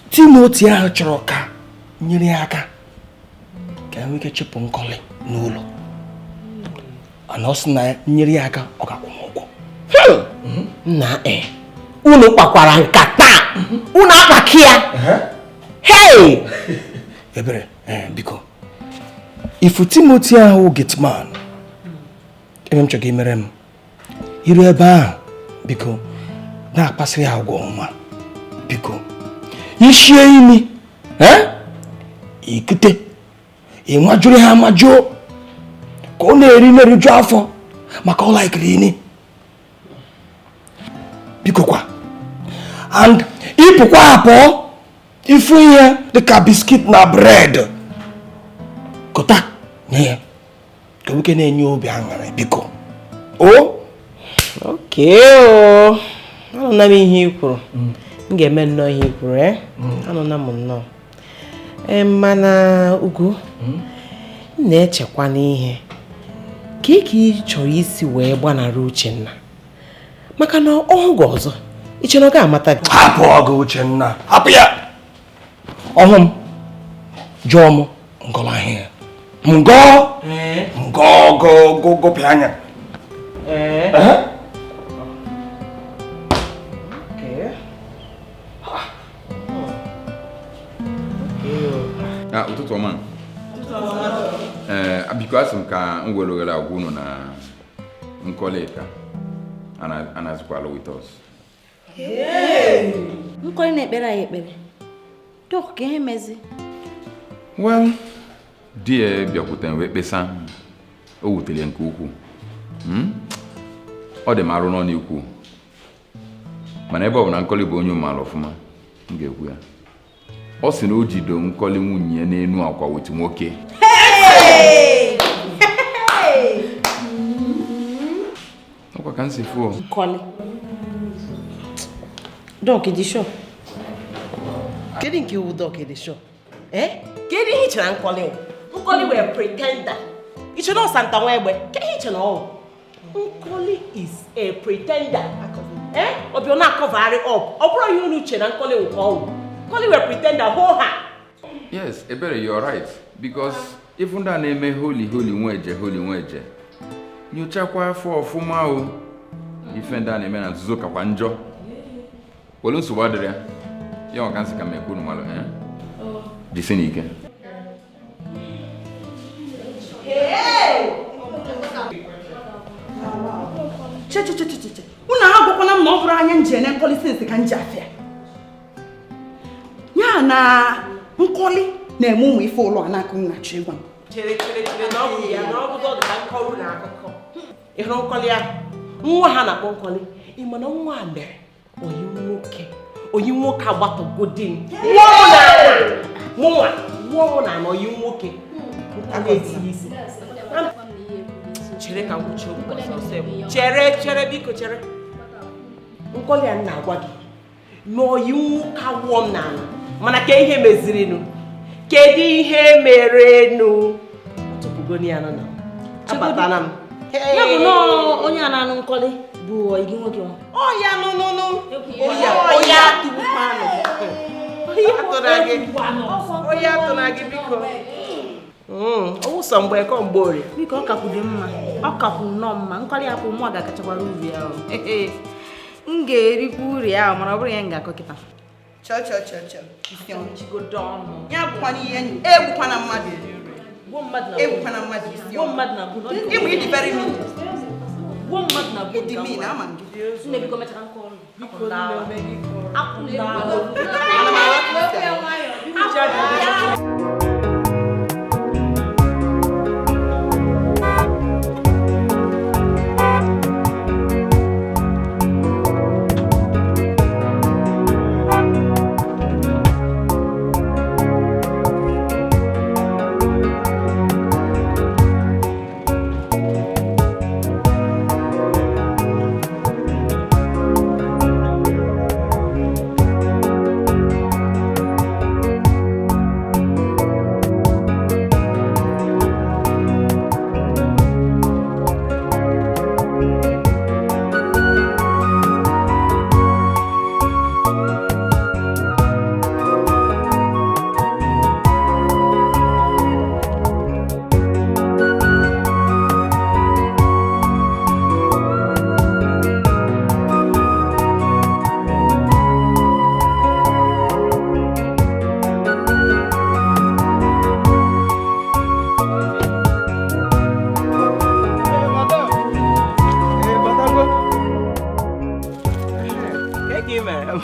Timoti ahụ chọrọ ka nyere ya aka ka enwee ike chịpụ Nkọli n'ụlọ. Ana ọ sị na nyere ya aka ọ ga-akwụ m ụgwọ. Nna unu kpakwara nkata. Unu akpaki ya. Hey! Ebere, biko. Ifu Timoti ahụ gateman, ebe m chọrọ imere m, iru ebe ahụ, biko, na-akpasịrị ya agwa ọma. Biko, ishie imi, ikute, ịmajụrụ ha amajụọ, ka ọ na-eri na-eriju afọ, maka ọ laikiri ini. Biko kwa, and ịpụkwa apụọ, ifu ihe dịka biskit na bred, kụta nye ya, ka nwoke na-enye obi aṅụrị, biko. O? Okay o. Anụna m ihe i kwuru. M ga-eme nnọọ ihe i kwuru, Anụna m nnọọ. Mana Ugo, m na-echekwa n'ihe. Ka ị chọrọ isi wee gbanarị Uchenna. Maka na ọ hụ gị ọzọ, iche na ọ ga-amata gị. Hapụ ọgụ Uchenna, hapụ ya. Ọhụ m, jụọ m ngọla ahịa. Ngọ! Ngọ go gụpịa anya. Ụtụtụ ọma. Biko asị m ka m were oghere agwa unu na Nkọlịka anazikwala with us. Nkọli na-ekpere anyị ekpere. Dọk, ka ihe mezi? Well, di ya bịakwutere wee kpesa, o wutere nke ukwuu. Ọ dị m arụ n'ọnụ ikwu. Mana ebe ọ bụ na Nkọli bụ onye umeala ọfụma, m ga-ekwu ya. Ọ sị na o jido Nkọli nwunye ya n'enu akwa wetu nwoke. Ọkwa ka m si fụọ. Nkọli. Dọk, dị sure? Kedu nke iwu dọk dị sure? Kedu ihe i chere Nkọli wụ? Nkọli were pretender. I chere na Santa Nwegbe? Kedu ihe i chere na ọ wụ? Nkọli is a pretender. Ọ bịa na-akọvarị up. Ọ bụrụ ihe unu chere na Nkọli wụ ka ọ wụ. Nkọli were pretender hoo ha. Yes, Ebere, you're right. Because if ndị a na-eme holy holy nweje holy nweje, nyochakwa afọ ọfụma o. Ife ndị a na-eme na nzuzo kakwa njọ. Olu nsogbu adịrị ya. Ya ọ ka nsị ka m ekwu unu malụ, Jisi n'ike. Che. Unu agwakwana m na ọ bụrụ anya nji ene Nkọli sinsi ka nji afịa. Ya na Nkọli na-eme ụmụ ife ụlọ a na-akụ nna chi gwa m. Chere na ọ bụ ya na ọ bụ dọdụ ka nkọrụ na akụkọ. Ị hụrụ Nkọli ahụ? Nwa ha na-akpọ Nkọli. Ị ma na nwa a mere oyi nwoke agbatọgodi m. Nwa mụ na ana oyi nwoke. Nkọli etinye isi. Chere ka m kwuchie okwu ọsọ. Chere biko chere. Nkọli a na-agwa gị na oyi nwoke awụọ m n'ala. Mana ka ihe mezirinụ? Kedu ihe merenụ? Tụpụgoni ya nọ na. Abatana m. Ya bụ na onye a na-anụ Nkọli bụ oyi gị nwoke nwa. Ọ ya nụnụnụ. Oya tụpụkwanụ. Oya atụna gị biko. Ọwụ sọ mgbe kọ mgbe orie. Biko ọ kakwu dị mma. Ọ kakwu nnọọ mma. Nkọli akwụ mụ ga-akachakwara uru ya. M ga-erikwa uru ya mana ọ bụrụ ya m ga-akọ kịta. Chọ. Isi ọnụ. Ya bụkwana ihe enyi. Egbukwana mmadụ. Egbukwana mmadụ isi ọnụ. Ịmụ ịdị very mean. Ịdị mean, ama m gị. Nne biko mechara nkọ ọnụ. Biko nne Akwụ n'ala. Ana m aghọta isi.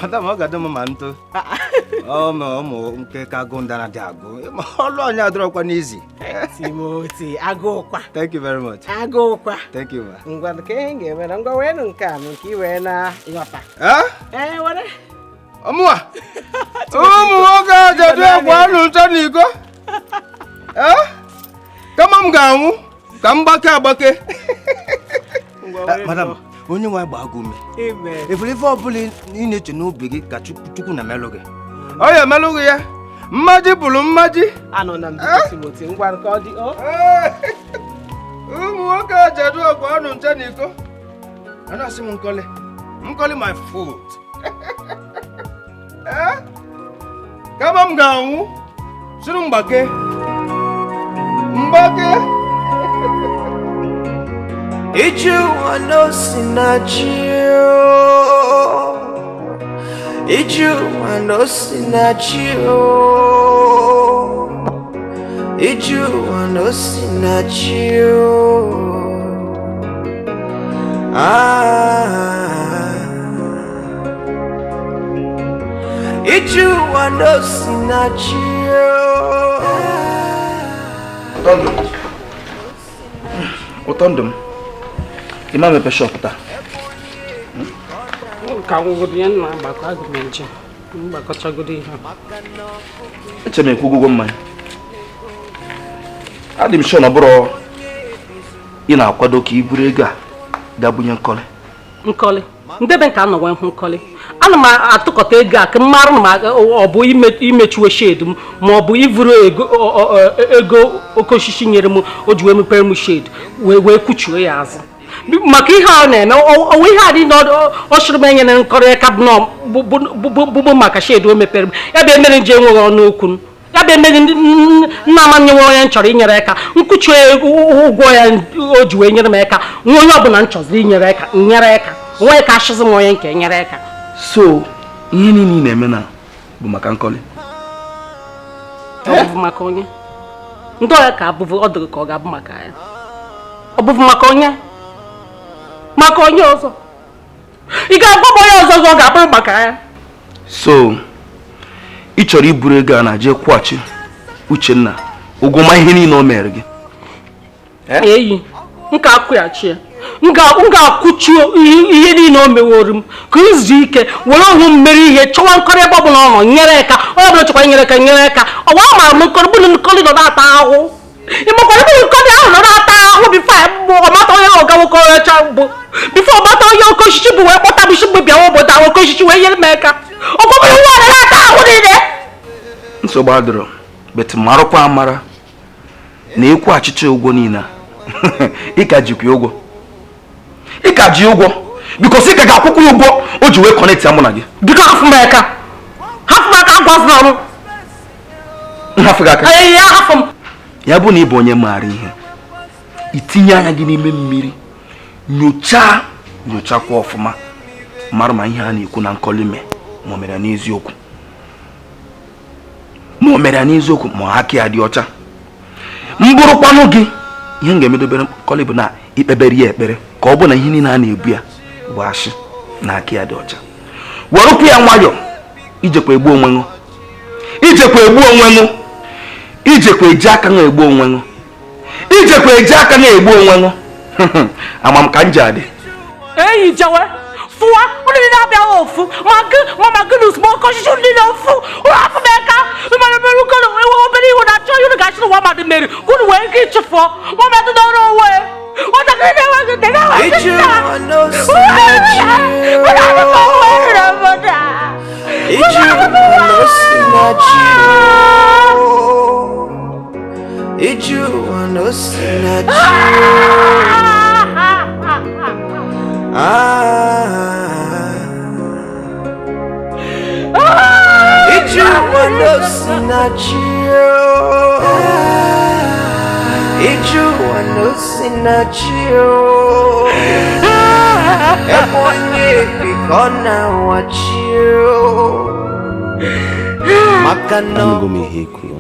Madam, ọ ga-adị m ma ntụ. Ụmụ nke ka agụ ndara dị agụ. Ọlụ anyị adịrọkwa n'izi. Timoti, agụụkwa. Thank you very much. Agụụkwa. Thank you, ma. Ngwa, nke ihe m ga-eme na ngwa wee nụ nke a nụ nke i wee na-ịghọta. Ee, were. Ọmụwa. Ụmụ nwoke ajadu ekwe anụ ncha n'iko. Kama m ga-anwụ ka m gbake agbake. Madam, onye nwe agba agụ ume. Efere ife ọbụla ị na-eche n'obi gị ka Chukwu na-emelụ gị. Ọ ya emelụ gị ya. Mmaji bụrụ mmaji. Anọ na mbido Timoti, ngwa nke ọ dị o. Ụmụ nwoke ajadu ekwe anụ ncha n'iko. A na-asị m nkọli. Nkọli my foot. Kama m ga-anwụ sịrị mgbake. Mgbake. Iju anosinachi, Iju anosinachi, Iju anosinachi, ah, Iju anosinachi. Ụtọ ndụ m. Ịma mepe shọpụ taa. Ka ngwụgụdụ ya na agbakọ agụ m nje. Mgbakọchagodo ihe. Eche m ekwu ụgwọ mmanya. Adị m sure na ọ bụrụ ị na-akwado ka i buru ego a gaa bunye Nkọli. Nkọli. Ndebe nke anọ wee hụ Nkọli. Ana m atụkọta ego a ka m mara ma ọ bụ imechiwe shade m ma ọ bụ ivuru ego oke osisi nyere m o ji wee mepere m shade wee kwuchuo ya azụ. Maka ihe a na-eme ọwa ihe a dị na ọ chụrụ m enyere Nkọli ka bụ maka shade o mepere m ya bụ emere nje enweghị ọnụ okwu ya bụ emere nna m nyewe onye m chọrọ inyere aka nkwuchuo ụgwọ ya o ji wee nyere m aka nwa onye ọbụla m chọziri inyere aka nyere aka onwe ka achịzi m onye nke nyere aka. So ihe niile ị na-eme na bụ maka Nkọli? Ọ bụ maka onye ndị ọya ka abụbụ ọ dịghị ka ọ ga-abụ maka ya. Ọ bụbụ maka onye maka onye ọzọ ị ga-agwa m onye ọzọ ọ ga-abụrụ maka ya. So ị chọrọ iburu ego a na jee kwụghachi Uchenna ụgwọ ma ihe niile o mere gị? Eyi m ka akwụghachi ya. M ga-akwụchi ihe niile o meworo m ka izu ike were onwe m mere ihe chọwa Nkọli ebe ọbụla ọ nọ nyere aka onye ọbụla chọkwa inyere aka nyere aka ọwa amaara m Nkọli bụrụ Nkọli nọ na-ata ahụhụ ịmakwara bụrụ Nkọli ahụ nọ na-ata ahụhụ bifo ọmata onye ọga nwoke ọcha bụ bifo ọmata onye oke osisi bụ wee kpọta bụchi mgbe bịawa obodo ahụ oke osisi wee nyere m aka ọgwụbụrụ nwa nọ na-ata ahụhụ niile. Nsogbu adịrọ bet marakwa amara na ịkwụghachicha ụgwọ niile ị ka jikwa ụgwọ. Ị ka ji ụgwọ because ị ka ga-akwụkwọ ụgwọ o ji wee kọnekt ya mụ na gị. Biko hafụ m aka. Hafụ m aka agwazina m. Nhafụ gị aka? Ee, hafụ m. Ya bụ na ị bụ onye maara ihe itinye anya gị n'ime mmiri nyochaa nyochakwa ọfụma mara ma ihe a na-ekwu na Nkọli mee ma o mere n'eziokwu ma o mere n'eziokwu ma aka ya dị ọcha. M bụrụkwanụ gị ihe m ga-emedobere Nkọli bụ na ikpebere ya ekpere ka ọ bụ na ihe niile a na-ebu ya bụ ashị na aka ya dị ọcha. Werekwu ya nwayọ ijekwa egbu onwe ṅụ ijekwa egbu onwe ṅụ ijekwa eji aka ṅụ egbu onwe ṅụ ijekwa eji aka ṅụ egbu onwe ṅụ. Ama m ka m ji adị. Eyi jewe fụwa ụlọ niile abịaghị ofu ma gị ma gị na usoro oke osisi niile ofu ụlọ afọ m aka mere mere ukolo ewe obere ihu na achọ unu ga-achị n'ụwa mmadụ mere unu wee ike ịchụfụọ nwa mmadụ n'ọrụ onwe nwatakịrị na-enweghị nne na-enweghị nna. Iju anosinachi, Iju anosinachi, ah, Iju anosinachi, Iju anosinachi, Ebonyi bikona wachio. Anụgo m ihe kwuru.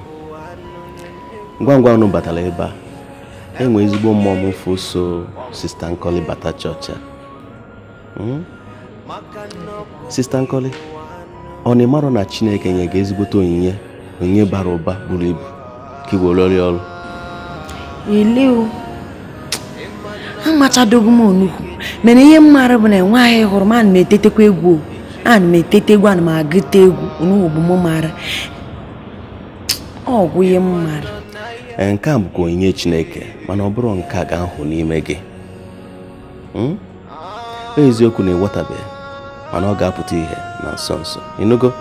Ngwa ngwa unu batara ebe a enwe ezigbo mmụọ m fụ so Sista Nkọli bata chọọchị a. Sista Nkọli, Ọ na ịmarọ na Chineke nye gị ezigbote onyinye, onyinye bara ụba buru ibu ka i were rụọ ọrụ? Ele o, amachadogo m onukwu, mana ihe m maara bụ na nwaanyị hụrụ m, ana m etetekwa egwu, ana m etete egwu, ana m agụta egwu. Onugbu bụ m maara, ọ gwụ ihe m maara. Nke a bụkwa onyinye Chineke, mana ọ bụrụ nke a ga-ahụ n'ime gị. Eziokwu na ịghọtabeghị, mana ọ ga-apụta ihe na nso nso. Ịnụgo?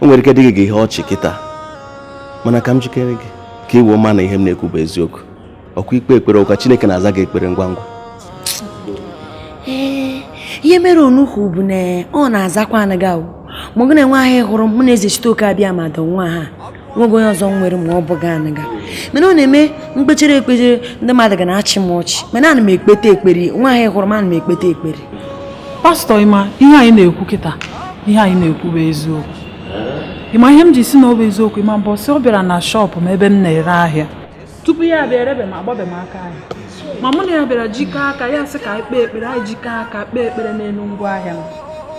O nwere ike dị gị ihe ọchị kịta, mana ka m jikere gị ka ị wee ma na ihe m na-ekwu bụ eziokwu. Ọkwa ikpe ekpere ụka Chineke na-aza gị ekpere ngwa ngwa. Ee, ihe mere onukwu bụ na ọ na-azakwa anaghị ahụ. Ma ọ gị na nwaanyị hụrụ m na Eze Chitoke abịa ma dọ nwa ha, nwoge onye ọzọ nwere ma ọ bụghị anaga. Mana ọ na-eme mkpechere ekpechere, ndị mmadụ ga na-achị m ọchị, mana ana m ekpete ekpere. Nwaanyị hụrụ m, ana m ekpete ekpere. Pastọ, ịma ihe anyị na-ekwu kịta, ihe anyị na-ekwu bụ eziokwu. Ịma ihe m ji si na ọ bụ eziokwu? Ịma mbọsị ọ bịara na shọpụ m ebe m na-ere ahịa, tupu ya abịa erebe m agbabe m aka ahịa, ma mụ na ya bịara jikọọ aka, ya sị ka anyị kpee ekpere. Anyị jikọọ aka kpee ekpere n'elu ngwa ahịa m.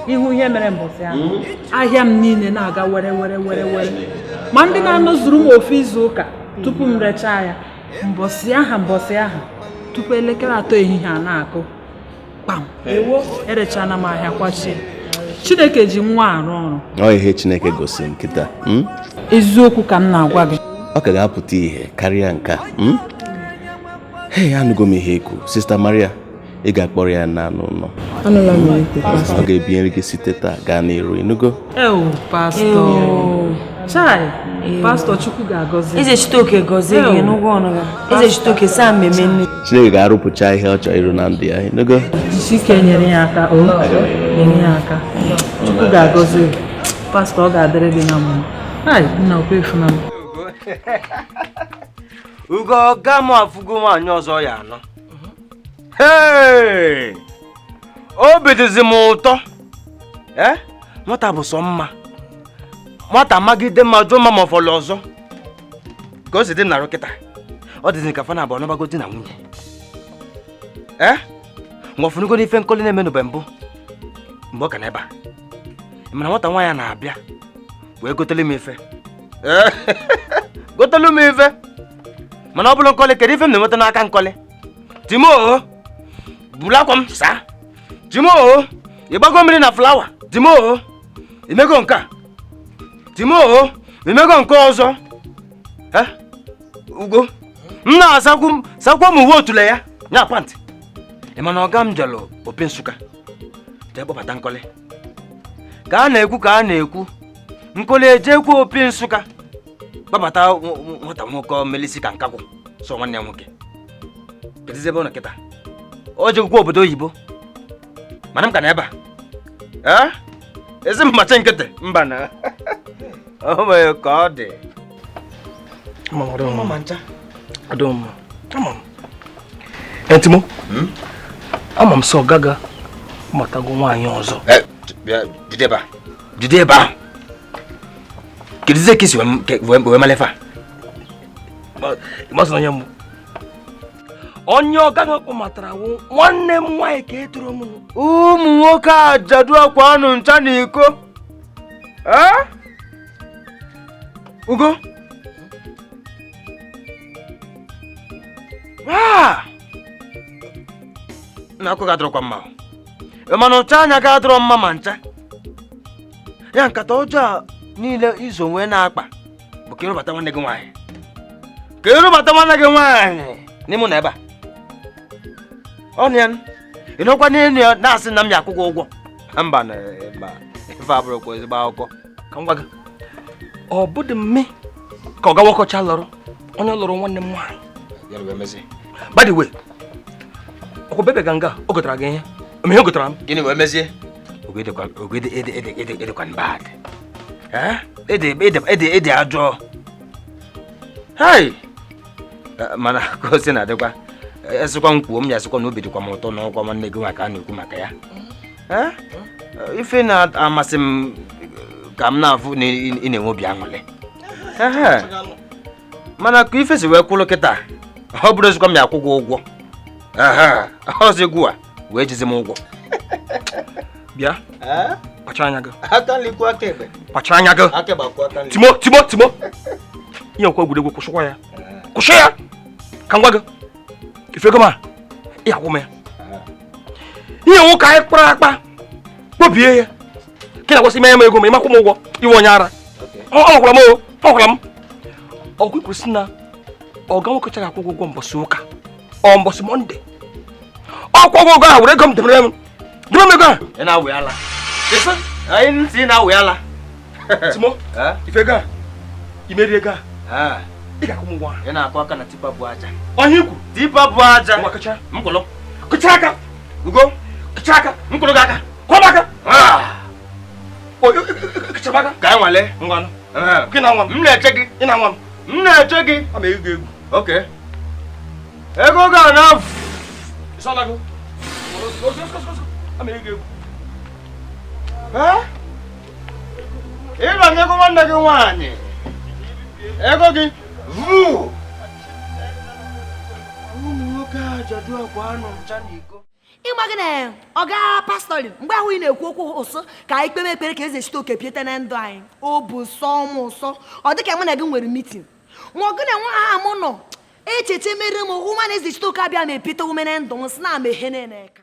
Ihu ihe mere mbọsị ahụ, ahịa m niile na-aga were were were were, ma ndị na-anọzuru m ofu izu ụka tupu m rechaa ya. Mbọsị aha, mbọsị aha, tupu elekere 3 ehihie a na-akụ kpam, ewo, erechana m ahịa kwachie. Chineke ji nwa arụ ọrụ. Ọ ihe Chineke gosiri m kịta. Eziokwu ka m na-agwa gị. Ọ ka ga-apụta ihe karịa nke a. Hey, anụgo m ihe ikwu. Sista Maria, ị ga-akpọrọ ya na n'ụlọ. Anụla m ikwu, pastọ. Ọ ga-ebinyere gị site taa gaa n'iru. Ịnụgo? Ewo, pastọ. Chai, pastọ, Chukwu ga-agọzi. Eze Chitoke gọzie gị n'ụgwọ ọnụ gị. Eze Chitoke saa mmemme nne. Chineke ga-arụpụcha ihe ọ chọrọ ịrụ na ndụ ya. Ịnụgo? Jisike nyere ya aka, o nyere ya aka. Chukwu ga-agọzi gị. Pastọ, ọ ga-adịrị gị na mma. Ai, nna okwu efuna m. Ugo, ọga m afụgo nwaanyị ọzọ ya anọ. Hey! Obi dịzi m ụtọ. Ee, nwata bụ sọ mma. Nwata magide mma jụọ mma ma ọ fọrọ ọzọ. Ka o si dị m na kịta, ọ dịzi ka fana abụọ n'ọgbago di na nwunye. Ee, mgbe ọfụnugo n'ife nkoli na-emenube mbụ mgbe ọ ka n'ebe a, mana nwata nwaanyị na-abịa wee gotelu m ife. Gotelu m ife. Mana ọ bụrụ nkọlị, kedu ife m na-enweta n'aka nkọlị? Timo, buru akwa m saa. Timo, ịgbago mmiri na flawa. Timo, imego nke a. Timo, imego nke ọzọ. Ugo, m na-asakwu sakwa m uwe otule ya nya pantị. Ị ma na ọga m jelu opi Nsụka jee kpọbata nkọlị. Ka a na-ekwu, ka a na-ekwu, nkọlị ejekwa opi Nsụka kpọbata nwata nwoke melisi ka nkakwụ sọ nwanne ya nwoke. Kedụzi ebe ọ nọ kịta? O jegokwa obodo oyibo, mana m ka na ebe a. Ezi m machi nkịtị mba na o nwere ka ọ dị. Entimo, ama m sọ gaga matago nwaanyị ọzọ. Jide ebe a, jide ebe ahụ. Kedụzi ka isi wee malefa? Ịmasị na onye mbụ onye ọgaghị ọkpọ matara wụ nwanne m nwaanyị ka e toro m. Ụmụ nwoke ajadu akwa anụ ncha na iko. Ugo, na akụ ga-adọrọkwa mma, mana ụcha anya ga-adọrọ mma ma ncha ya. Nkata ọjọọ a niile izo wee na-akpa bụ ka ịrụbata nwanne gị nwaanyị, ka ịrụbata nwanne gị nwaanyị n'ime na ebe a. Ọ na ya ị nọkwa n'elu ya na-asị na m ya akwụ gị ụgwọ. Mba na mba, ife abụrụkwa ezigbo akụkọ. Ka m gwa gị, ọ bụdị mme ka ọ gawakọcha lụrụ onye lụrụ nwanne m nwaanyị. By the way, ọkwa bebe ganga o gotara gị ihe? Ihe o gotara m? Gịnị wee mezie? Edekwa bad. Ede ajọ. Hei! Mana ka o si na-adịkwa, esịkwa m kwuo m ya sịkwa na obi dịkwa m ụtọ na ọkwa nwanne gị nwaanyị ka a na-ekwu maka ya. Ife na-amasị m ka m na-afụ na ị na-enwe obi aṅụrị. Mana ka ife si wee kwụrụ kịta, ọ bụrụ ezikwa m ya akwụ gị ụgwọ. Ọzọ egwu a wee jizi m ụgwọ. Bịa. Kpachara anya gị. Aka nri kwọọ aka ekpe. Kpachara anya gị. Aka ekpe akwọọ aka nri. Timo, Timo, Timo. Ihe nkwa egwuregwu, kwụsịkwa ya. Kwụsị ya. Ka m gwa gị. Ife ego m a, ị akwụ m ya. Ihe nwoke anyị kpara akpa kpobie ya. Ka ị na-agwasị ime ya m ego ma ị makwụ m ụgwọ iwe onye ara. Ọ nwakwara m o, ọ nwakwara m. Ọgwụ kwuru sị na ọga nwoke chaghị akwụ ụgwọ mbọsị ụka. Ọ mbọsị Mọnde. Ọ kwụ ụgwọ ahụ were ego m debere m. Debe m ego ahụ. Ị na-awụ ala. Anyị ntị na-awụ ala. Timo, ife ego a, imeri ego a. Ị ga-akwụ m ụgwọ ahụ. Ị na-akụ aka na tipa bụ aja. Ọhịa ikwu. Tipa bụ aja. Ngwa kụchaa. Mkpụrụ. Kụchaa aka. Ugo. Kụchaa aka. Mkpụrụ gị aka. Kụọ m aka. O, kụchaa m aka. Ka anyị nwalee. Ngwanụ. Gị na-anwa m. M na-eche gị. Ị na-anwa m. M na-eche gị. Ama egwu egwu. Okay. Ego ga na. Ịsọla gị. Ama egwu egwu. Ịbanye ego nwanne gị nwaanyị. Ego gị vuu. Ụmụ nwoke ajadu akwa anụ ncha na iko. Ịgba gị na ọga pastọlị mgbe ahụ ị na-ekwu okwu ụsụ ka anyị kpeme ekpere ka eze chite oke piete na ndụ anyị. O bụ sọ m ụsọ ọ dịka mụ na gị nwere mitin ma ọ gị na nwa ha mụ nọ echeche mere m hụ nwa na eze chite oke abịa ma epite ume na ndụ m si na ama ehe na-eka.